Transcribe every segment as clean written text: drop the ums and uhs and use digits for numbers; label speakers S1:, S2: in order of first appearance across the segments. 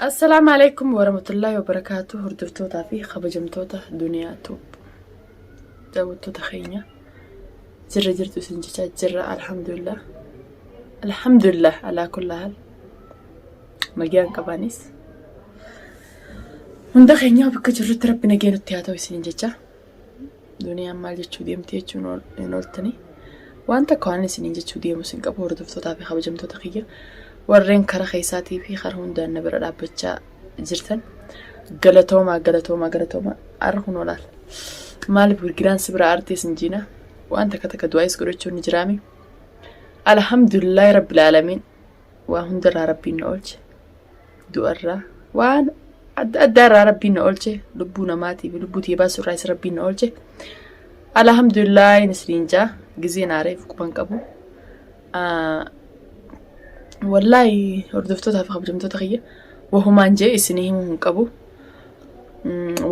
S1: Assalaamu alaikum warahmatullaahi wabarakaatu hordoftootaa fi kabajamtoota duniyaa tuub daawwattoota keenya jirra jirtu isin jechaa jirra alhamdulillah alhamdulillah alaa kulla haal nagaan qabaanis hunda keenyaa bakka jirrutti rabbi nagee nutti haa ta'u isin jecha Duniyaan maal jechuu deemti jechuun hin ooltani. Waan takka waan isiniin jechuu deemu isin qabu hordoftootaa fi kabajamtoota kiyya warreen kara keessaatii fi kara hundaan na bira dhaabbachaa jirtan galatoomaa galatoomaa galatoomaa arra kun olaal. Maaliif girgiraan si bira aartee isin jiina waan takka takka du'aayis godhachuun ni jiraami. Alhamdulillahi rabbil aalamiin waa hundarraa rabbiin na oolche. Du'arraa waan adda addaa irraa rabbiin na oolche lubbuu namaatii fi lubbuu tiyya baasuu irraa isa rabbiin na oolche. Alhamdulillah inni isiniin jaa gizeen aareef quban qabu. Wallaahi hordoftootaa fi kabajamtoota kiyya wahumaan jee isinii himuu hin qabu.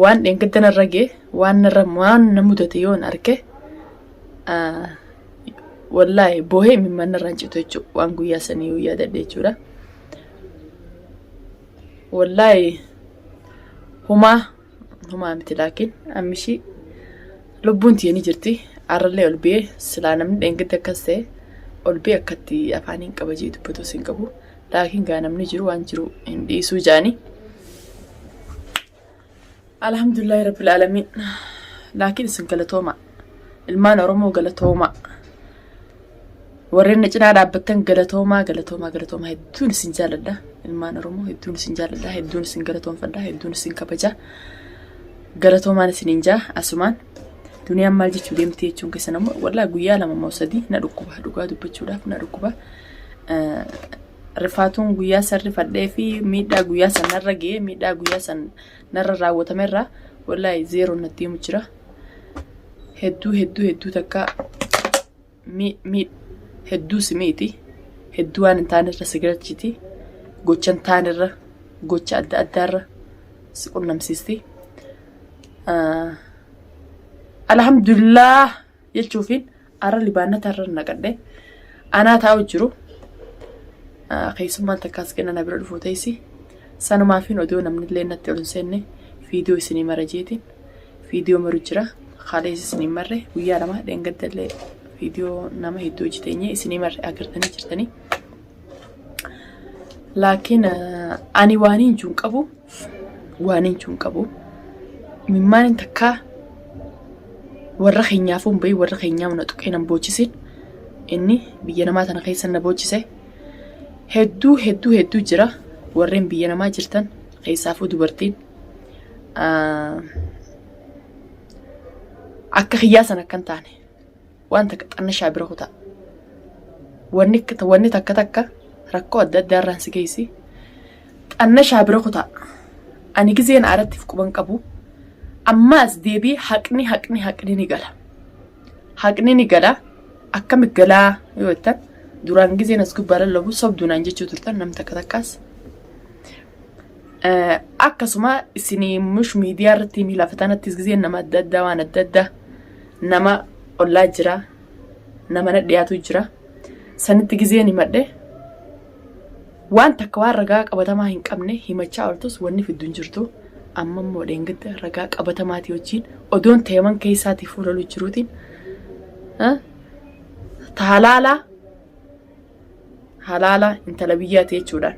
S1: Waan dheengadda narra ga'e waan narra waan na mudate yoon arke wallaahi boohee imimmaan narraa hin citu jechuudha waan guyyaa sanii yoo yaadadhe jechuudha. Wallaahi humaa humaa miti laakiin ammishii lubbuun tiyya ni jirti arrallee ol biyee silaa namni dheengadda akkas ta'e ol biyee akkatti afaaniin qaba jee dubbatus hin qabu laakiin gaa namni jiru waan jiru hin dhiisuu jaanii. Alhamdulillahi Rabbil Aalamiin. Laakiin isin galatooma. Ilmaan Oromoo galatooma. Warreen na cinaa dhaabbattan galatoomaa galatoomaa galatoomaa hedduun isin jaaladha. Ilmaan Oromoo hedduun isin jaaladha. Hedduun isin galatoomfadha. Hedduun isin kabaja. Galatoomaan isiniin jaa asumaan. Duniyaan maal jechuu deemti jechuun keessan ammoo wallaahi guyyaa lama moo sadii na dhukkuba dhugaa dubbachuudhaaf na dhukkuba. Rifaatuun guyyaa san rifadhee fi miidhaa guyyaa san narra ga'e miidhaa guyyaa san narra raawwatame irraa wallaahi zeeroon natti himu jira. Hedduu hedduu hedduu takka mi hedduu si miiti. Hedduu waan hin taane irra si galchiti. Gocha hin taane irra gocha adda addaa irra si qunnamsiisti. Alhamdulillah jechuufiin arra libaannata irra naqadhe anaa taa'u jiru keessummaan takkaas kenna na bira dhufuu teessi sanumaafiin odoo namni illee natti ol hin seenne viidiyoo isinii mara jeetiin viidiyoo maru jira kaalees isinii marre guyyaa lama dheengadda illee viidiyoo nama hedduu hojjeteenye isinii marre agartanii jirtanii. Laakiin ani waan hin jiru qabu waan hin jiru qabu mimmaan takkaa warra keenyaafuu hin bahin warra keenyaa na tuqee nan boochisin inni biyya namaa tana keessa na boochise hedduu hedduu hedduu jira warreen biyya namaa jirtan keessaafuu dubartiin akka kiyyaa sana akka hin taane waan takka xannashaa bira kutaa. Wanni wanni takka takka rakkoo adda addaa irraan si geessi. Xannashaa bira kutaa. Ani gizeen aarattiif quban qabu. Ammaas deebii haqni haqni haqni ni gala. Haqni ni gala. Akkami galaa yoo jettan duraan gizeen as gubbaa lallabu sobduu naan jechuu turtan nam takka takkaas. Akkasuma isinii mush miidiyaa irratti lafa tanattis gizeen nama adda addaa waan adda addaa nama ollaa jira nama na dhiyaatu jira sanitti gizeen himadhe waan takka waan ragaa qabatamaa hin qabne himachaa ooltus wanni fiddu hin jirtu amma immoo dheengadda ragaa qabatamaatii wajjin odoon teeman keessaatii fuulalu jiruutiin ta halaalaa halaala intala biyyaati jechuudhaan.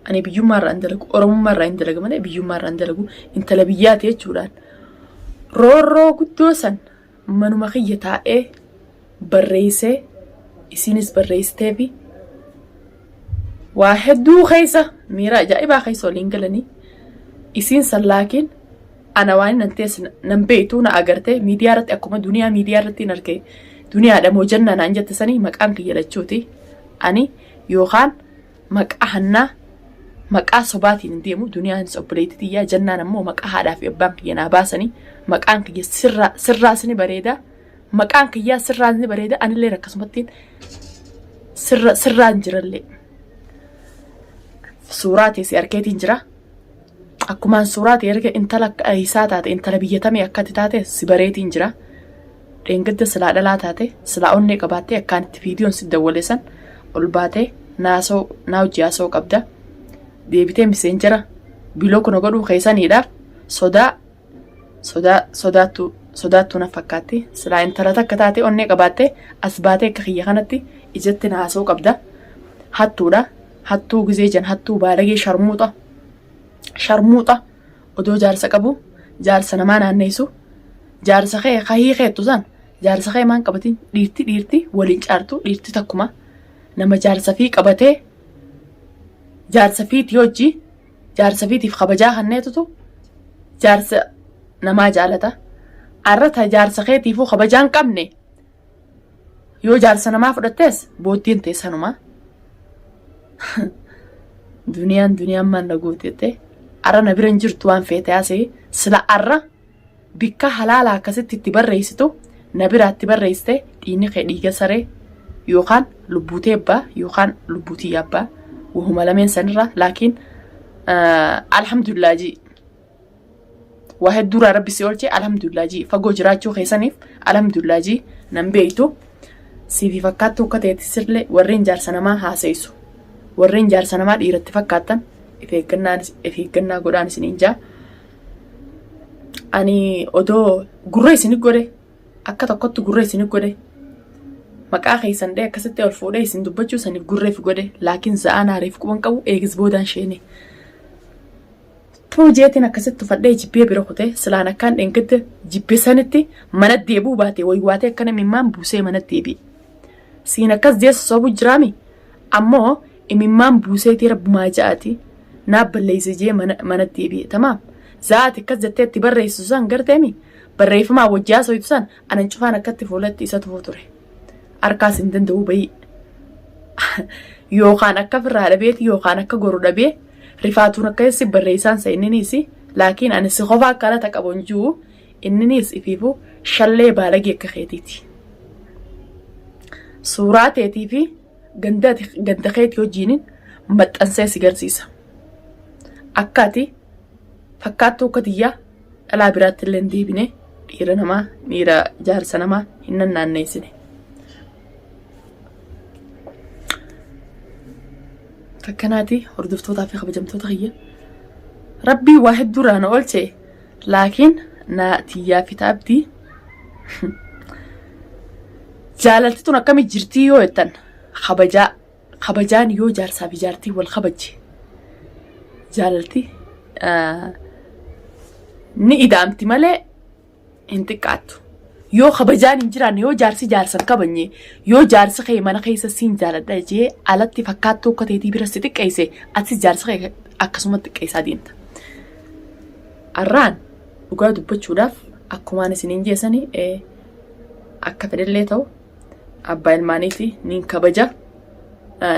S1: Ani biyyummaa irraa hin dalagu oromummaa irraa hin dalagu malee biyyummaa irraa hin dalagu intala biyyaati jechuudhaan. Roorroo guddoo san manuma kiyya taa'ee barreessee isinis barreessitee fi waa hedduu keessa miira ajaa'ibaa keessa waliin galanii isiin san laakiin ana waan nan tees nan beektu na agarte miidiyaa irratti akkuma duniyaa miidiyaa irratti hin arge duniyaadha moo jannaa naan jette sanii maqaan kiyya lachuuti ani yookaan maqaa hannaa maqaa sobaatiin hin deemu duniyaanis obboleettii tiyyaa jannaan ammoo maqaa haadhaa fi abbaan kiyya naa baasanii maqaan kiyya sirraa sirraas ni bareeda maqaan kiyyaa sirraas ni bareeda anillee akkasumattiin sirra sirraan jirallee suuraa teessee arkeetiin jira. Akkumaan suuraa ta'e erga intala akka isaa taate intala biyya tamii akka ati taate si bareetiin jira. Dheengadda silaa dhalaa taate silaa onnee qabaattee akkaan itti viidiyoon si dawwale san ol baatee naasoo naa hojii haasa'uu qabda. Deebitee miseenjara block na godhuu keessaniidhaaf sodaa sodaa sodaattuu sodaattuu na fakkaatti. Silaa intala takka taate onnee qabaatte as baatee akka kiyya kanatti ijatti na haasa'uu qabda. Hattuudha. Hattuu gizee jan hattuu baalagee sharmuuxa. Sharmuuxa odoo jaarsa qabu jaarsa namaa naanneessu jaarsa kee kahii keettu san jaarsa kee maan qabatin dhiirti dhiirti waliin caartu dhiirti takkuma nama jaarsa fi qabatee jaarsa fiiti hojii jaarsa fiitiif kabajaa kanneetutu jaarsa namaa jaalata. Arra ta jaarsa keetiifuu kabajaa hin qabne yoo jaarsa namaa fudhattees booddeen tee sanuma. Duniyaan duniyaan maal na goote jettee arra na bira hin jirtu waan feete haasa'e sila arra bikka halaala akkasitti itti barreessitu na biraatti barreessite dhiigni kee dhiiga saree yookaan lubbuu tee abbaa yookaan lubbuu tiyya abbaa wahuma lameen sanirra laakiin alhamdulillah jii waa hedduurraa rabbi si oolche alhamdulillah jii fagoo jiraachuu keessaniif alhamdulillah jii nan beeytu siifi fakkaattuu akka ta'etti sirlee warreen jaarsa namaa haasa'isu warreen jaarsa namaa dhiiratti fakkaattan if eeggannaa godhaan isiniin jaa. Ani odoo gurra isin godhe akka tokkotti gurra isin godhe maqaa keessan dhee akkasitti ol fuudhee isin dubbachuu saniif gurreef godhe laakiin za'aan aariif quban qabu eegis boodaan sheene. Tuu jeetiin akkasitti tufadhee jibbee bira kutee silaan akkaan dheengadda jibbe sanitti mana deebi'uu baate waywaatee akka namimmaan buusee mana deebi'e. Siin akkas jeessa sobu jiraami ammoo imimmaan buuseetii rabbumaa ja'ati naa balleeyse jee mana mana deebi'e tamaam za'aati akkas jettee itti barreessitu san garteemi barreeffamaa wajji haasoytu san anan cufaan akkatti fuulatti isa tufuu ture harkaas hin danda'u bayii yookaan akka firraa dhabeeti yookaan akka goru dhabee rifaatuun akka si barreessaan sa inniniis laakiin ani si qofaa akka alata qabu hin jiru inniniis ifiifu shallee baalagee akka keetiiti. Suuraa teetii fi ganda ati ganda keetii wajjiinin maxxansee si garsiisa. Akka ati fakkaattuu akka tiyyaa dhalaa biraatti illee hin deebine dhiira namaa dhiira jaarsa namaa hin nannaanneessine. Takkanaati hordoftootaa fi kabajamtoota kiyya. Rabbii waa hedduu irraa na oolche laakiin na tiyyaa fi taabdii Jaalalti tun akkami jirtii yoo jettan kabajaa kabajaan yoo jaarsaa fi jaartii wal kabajje jaalalti ni ida'amti malee hin xiqqaattu. Yoo kabajaan hin jiraanne yoo jaarsi jaarsa hin kabajne yoo jaarsi kee mana keessa siin jaaladha jee alatti fakkaattuu akka teetii bira si xiqqeesse atis jaarsa kee akkasuma xiqqeessaa deemta. Arraan dhugaa dubbachuudhaaf akkumaan isiniin jeessani akka fedhellee ta'u abbaa ilmaaniiti niin kabaja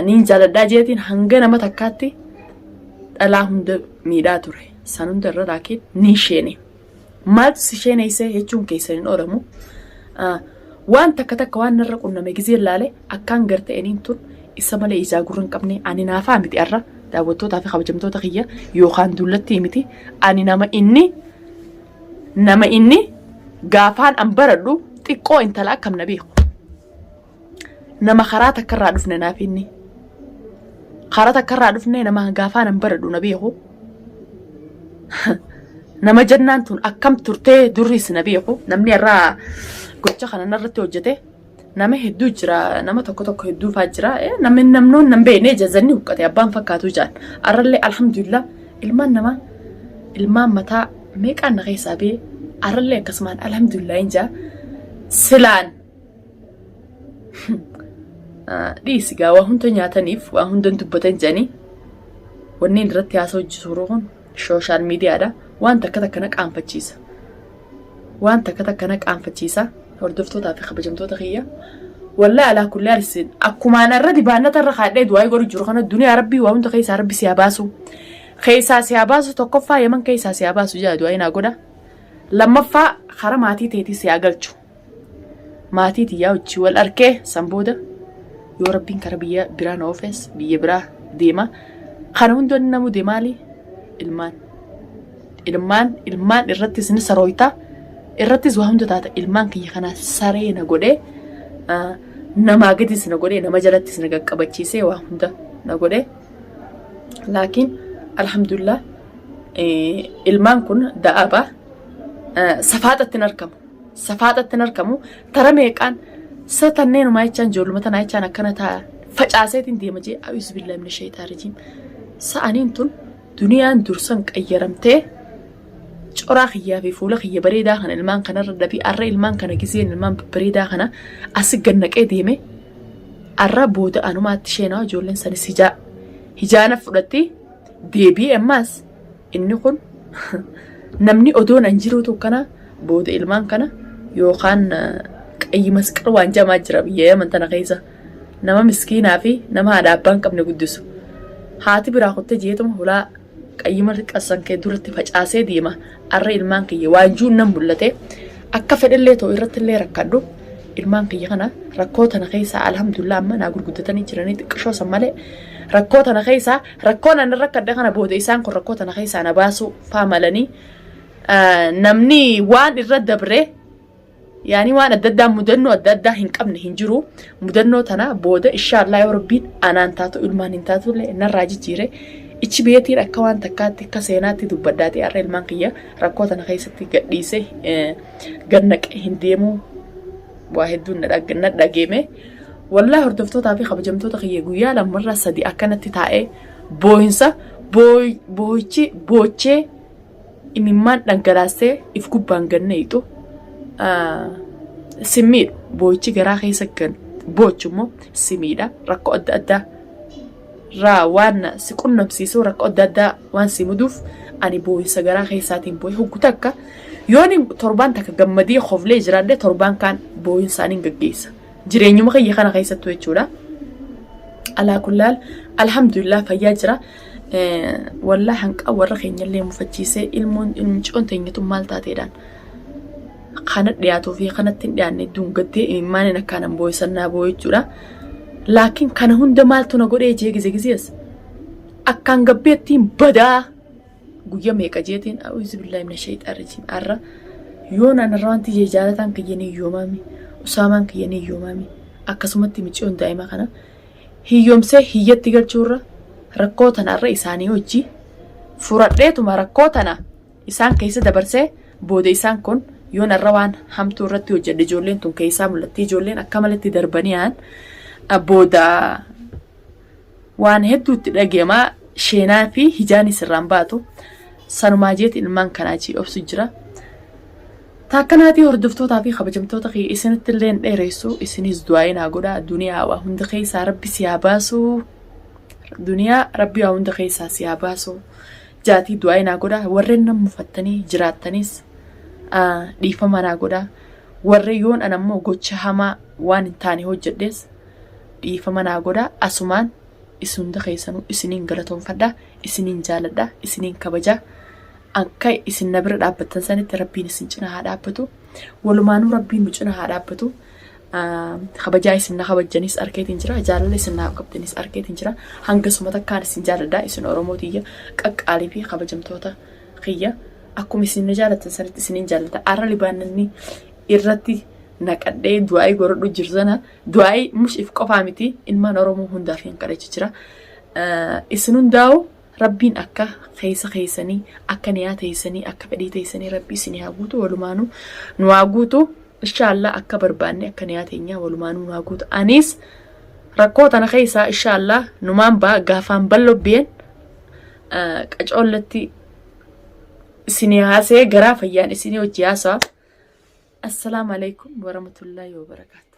S1: niin jaaladhaa jeetiin hanga nama takkaatti dhalaa hunda miidhaa ture san hunda irra laakiin niin sheene maaltu si sheeneessee jechuun keessan hin oolamu waan takka takka waan narra qunname gizee laale akkaan garte eniin tun isa malee ijaa gurra hin qabne ani naafaa miti arra daawwattootaa fi kabajamtoota kiyya yookaan dullattii miti ani nama inni Nama inni gaafaan an baradhu xiqqoo intala akkam na beeku. Nama karaa takkarraa dhufne naaf inni. Karaa takkarraa dhufne nama gaafaan an baradhu na beeku. Nama jannaan tun akkam turtee durriis na beeku. Namni irraa gocha kana narratti hojjete. Nama hedduu jira nama tokko tokko hedduu faa jira namni namnoon nan beekne jazanni huqqate abbaan fakkaatu jaan arrallee alhamdulillah ilmaan namaa ilmaan mataa meeqaan na keessaa bee arrallee akkasumaan alhamdulillah hin jaa silaan dhiisi gaa waa hunda nyaataniif waa hunda dubbatan jedhanii wanneen irratti haasa'u jiru kun sooshaal miidiyaadha waan takka takka na qaanfachiisa. Waan takka takka na qaanfachiisa hordoftootaa fi kabajamtoota kiyya. Wallahi alaa kulli haal isin akkumaan irra dibaannata irra kaadhee du'aa godhu jiru kana duniyaa rabbii waa hunda keessaa rabbi si haa baasu. Keessaa si haa baasu tokkoffaa yaman keessaa si haa baasu jaa du'aa naa godha. Lammaffaa karaa maatii teetii si haa galchu. Maatii tiyyaa wajji wal arkee san booda yoo rabbiin kara biyya biraa na oofes biyya biraa deema. Kana hunda inni namu deemaali ilmaan. Ilmaan ilmaan irrattis ni sarooyta irrattis waa hunda taata ilmaan kiyya kana saree na godhee namaa gadis na godhee nama jalattis na qaqqabachiisee waa hunda na godhee laakiin Alhamdulillah ilmaan kun da'aba safaaxatti hin argamu. Safaaxatti hin argamu. Tara meeqaan sa tanneenumaa jechaan ijoolluma tanaa jechaan akkana ta'a facaaseetiin deema jee a'uuzu billaahi mina shayxaan rajiim. Sa'aniin tun duniyaan dursan qayyaramtee coraa kiyyaa fi fuula kiyya bareedaa kana ilmaan kanarra dhabii arra ilmaan kana gizeen ilmaan babbareedaa kana asi gannaqee deeme arra booda anumaatti sheenaa ijoolleen sanis hijaa hijaana fudhatti deebi'ee ammaas inni kun namni odoon an jiruutu kana booda ilmaan kana yookaan qayyi masqal waan jamaa jira biyya yaman tana keessa nama miskiinaa fi nama haadha abbaan qabne guddisu haati biraa kuttee jeetuma hulaa qayyima qassan kee duratti facaasee deema arra ilmaan kiyya waan juun nan mul'ate akka fedhellee ta'u irratti illee rakkadhu ilmaan kiyya kana rakkoo tana keessaa alhamdulillah amma naa gurguddatanii jiranii xiqqishoo san malee rakkoo tana keessaa rakkoon ani rakkadhe kana booda isaan kun rakkoo tana keessaa na baasuu faa malanii namni waan irra dabre Yaani waan adda addaa mudannoo adda addaa hin qabne hin jiru. Mudannoo tana booda inshaallah yoo rabbiin anaan taatu ilmaan hin taatullee narraa jijjiire ichi beetiin akka waan takkaatti akka seenaatti dubbadhaati har'a ilmaan kiyya rakkoo tana keessatti gadhiise gad naqee hin deemu waa hedduun na dhageeme. Wallaahi hordoftootaa fi kabajamtoota kiyya guyyaa lamarraa sadi akkanatti taa'ee booyinsa booyichi boochee imimmaan dhangalaastee if gubbaan gad naqxu si miidhu. Boo'ichi garaa keessa gad boochu immoo si miidha. Rakkoo adda addaa irraa waan si qunnamsiisu rakkoo adda addaa waan si muduuf ani boo'insa garaa keessaatiin boo'e hoggu takka yoon torbaan takka gammadee koflee jiraadhe torbaan kaan boo'insaaniin gaggeessa. Jireenyuma kiyya kana keessattuu jechuudha. Alaa kullaal alhamdulillah fayyaa jira. Wallaa hanqaa warra keenyallee mufachiisee ilmoon ilmicoon teenyatu maal taateedhaan. Kana dhiyaatuu fi kanatti hin dhiyaanne dungattee imimmaaniin akkaanan boo'isan naa boo'e jechuudha. Laakiin kana hunda maaltu na godhee jee gize gizees akkaan gabbeettiin badaa. Guyya meeqa jeetiin a'uuzu billaahi mina shayxaan rajiim arra yoon an irra wanti jee jaalataan kiyya ni hiyyoomaami usaamaan kiyya ni hiyyoomaami akkasumatti miciyoon daa'ima kana hiyyoomsee hiyyatti galchuurra rakkoo tana irra isaanii hojii furadheetuma rakkoo tana isaan keessa dabarsee booda isaan kun yoon irra waan hamtuu irratti hojjedhe ijoolleen tun keessaa mul'atti ijoolleen akka malatti darbanii aan booda Waan hedduu itti dhageema sheenaa fi hijaanis irraan baatu. Sanumaa jeeti ilmaan kanaa jii obsu jira. Taakkanaatii hordoftootaa fi kabajamtoota kiyya isinitti illee hin dheeressu isinis du'aa'ii naa godhaa duniyaa waa hunda keessaa rabbi si haa baasu duniyaa rabbi waa hunda keessaa si haa baasu jaatii du'aa'ii naa godhaa warreen nan mufattanii jiraattanis dhiifama naa godhaa warreen yoon an ammoo gocha hamaa waan hin taane hojjedhes Dhiifama naa godhaa asumaan isin hunda keessanuu isiniin galatoomfadha isiniin jaaladha isiniin kabaja akka isin na bira dhaabbattan sanitti rabbiin isin cina haa dhaabbatu walumaanuu rabbiin nu cina haa dhaabbatu kabajaa isin na kabajjanis arkeetiin jira jaalala isin naaf qabdanis arkeetiin jira hangasuma takkaan isin jaaladha isin oromoo tiyya qaqqaalii fi kabajamtoota kiyya akkuma isin na jaalattan sanitti isiniin jaalladha arra libaananni irratti naqadhee du'aa'ii godhadhu jiru sana du'aa'ii mush if qofaa miti ilmaan Oromoo hundaaf hin kadhachu jira. Isin hundaa'u rabbiin akka keessa keessanii akka niyaa teessanii akka fedhii teessanii rabbi isin haa guutu walumaanuu nu haa guutu inshaallah akka barbaanne akka niyaa teenyaa walumaanuu nu haa guutu anis rakkoo tana keessaa inshaallah numaan ba'a gaafaan ballobbeen qacoollatti isinii haasee garaa fayyaan isinii hojii haasa'a. Assalaamu alaikum warahmatullahi wabarakaatu.